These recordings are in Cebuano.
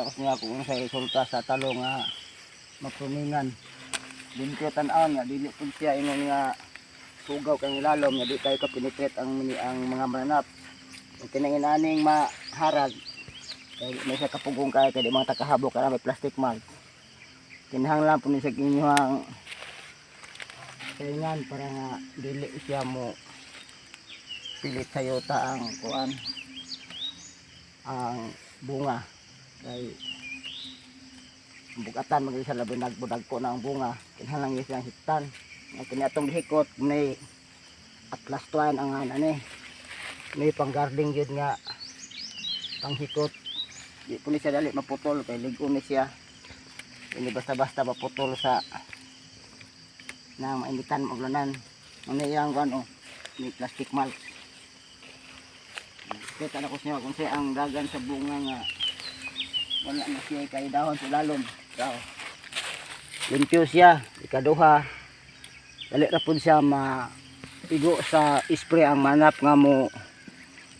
Na ko niya kung unsay resulta sa talong nga mapruningan. Limpyo tan-awon nga dili pud siya ingon nga sugaw kang ilalom nga di kayo ka penetrate ang mga mananap. Kung kinang inaning maharag kay may sa kapugong kay kay di mga takahabok ka may plastic mulch. Kinahanglan po ni sa inyong kaingan para nga dili siya mo pilit sa yuta ang kuan, ang bunga, kay bugatan mag sa labi nagbudag ko na ang bunga. Kinahanglan gyud siyang hiktan nga kini atong gihikot ni atlas twine ang ana ni ni pang garden gyud nga panghikot. Di po ni siya dali maputol kay lig-on ni siya. Hindi basta-basta maputol sa na mainitan, maulanan. Ano iyang kuan, oh, ni plastic mulch. Kita na ko siya kung siya ang dagan sa bunga nga wala na siya kay dahon sa lalom. So, limpyo siya. Ikaduha, dali ra pud siya maigo sa spray ang manap nga mo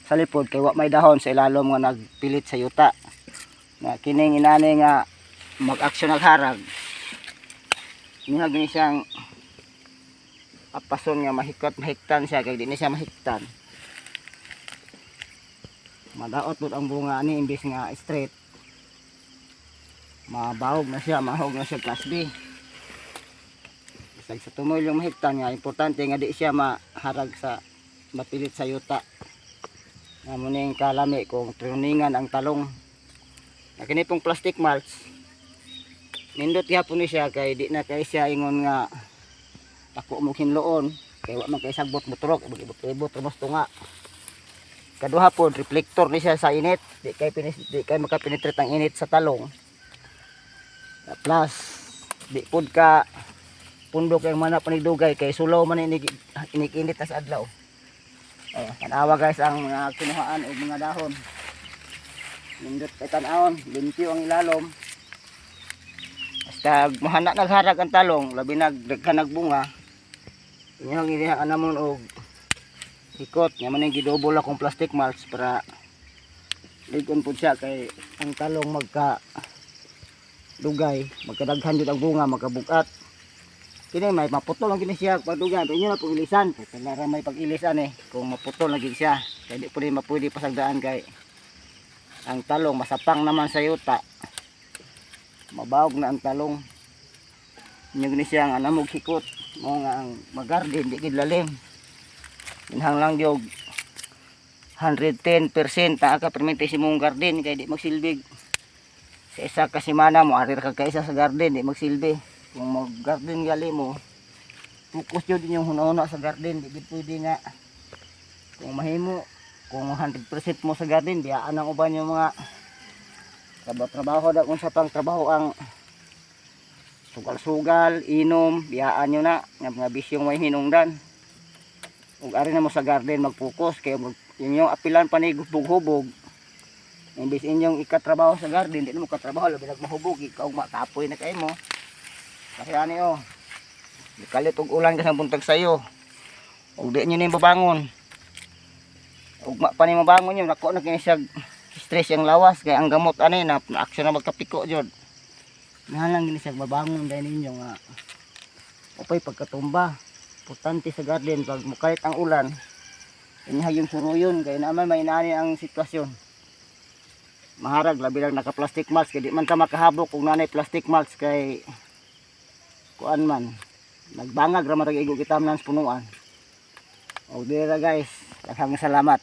sa lipod kay wa may dahon sa ilalom nga nagpilit sa yuta. Na kining inani nga mag-action ang harag, niya gini siyang apason nga mahikot, mahiktan siya, kay di ni siya mahiktan, madaot pud ang bunga ani. Imbes nga straight, mabahog na siya, mahog na siya, class B. Bisag sa tumoy yung mahiktan nga importante nga di siya maharag sa mapilit sa yuta. Nga mo ning kalami kung pruningan ang talong na kini pong plastic mulch, nindot gyapon ni siya kay di na kay siya ingon nga dako mo hinloon kay wa man kay sagbot moturok, ibot-ibot mo tunga. Kaduha pod, reflector ni siya sa init, di kay makapenetrate ang init sa talong. Plus di pod ka pundok ang mana panigdugay kay sulaw man inig inig-init sa adlaw. Oh, tanawa guys ang mga kinuhaan og mga dahon. Nindot kay tan-awon, limpyo ang ilalom. Basta mahana nagharag ang talong, labi nag daghan nagbunga. Inyong iniha anamon og hikot nga man yung gidobol akong plastic mulch para ligon pud siya kay ang talong magka dugay, magkadaghan jud ang bunga, magkabugat. Kini may maputol lang kini siya pagdugay, pero inyo na pong ilisan. Kay ra may pag-ilisan eh kung maputol na gid siya. Kay di pud mapwede pasagdaan kay ang talong masapang naman sa yuta. Mabawog na ang talong. Inyo gini siya ang anamog hikot mo nga ang magarden di gid lalim. Inhang lang gyud 110% ta ka permente si mong garden kay di magsilbig sa isa ka semana mo ari ra ka kaisa sa garden, di magsilbi. Kung mag garden gali mo, focus jud inyong hunahuna sa garden. Di gid pwede nga kung mahimo kung 100% mo sa garden, biyaan ang uban yung mga trabaho da kung sa pang trabaho ang sugal-sugal, inom, biyaan nyo na nga mga bisyong may hinungdan ug ari na mo sa garden mag-focus kay mag, inyong apilan pa ni hubog-hubog. Imbes inyong ikatrabaho sa garden, di na mo katrabaho, labi nagmahubog ikaw, makapoy na kay mo. Kasi ani oh, kalit og ulan kasi buntag sayo ug di nyo ni babangon, ugma pa ni mabangon yun, nako na kini siya stress ang lawas kay ang gamot ani na action na magkapiko jud. Lang gini siya babangon dahil ninyo nga upay pagkatumba. Importante sa garden, pag mukalit ang ulan, inyo yung suruyon kay naman may inaani ang sitwasyon maharag, labi lang naka plastic mulch kay di man ta makahabok kung nanay plastic mulch kay kuan man, nagbangag ra man tag igo kita man sa punuan. Og dira guys, daghang salamat.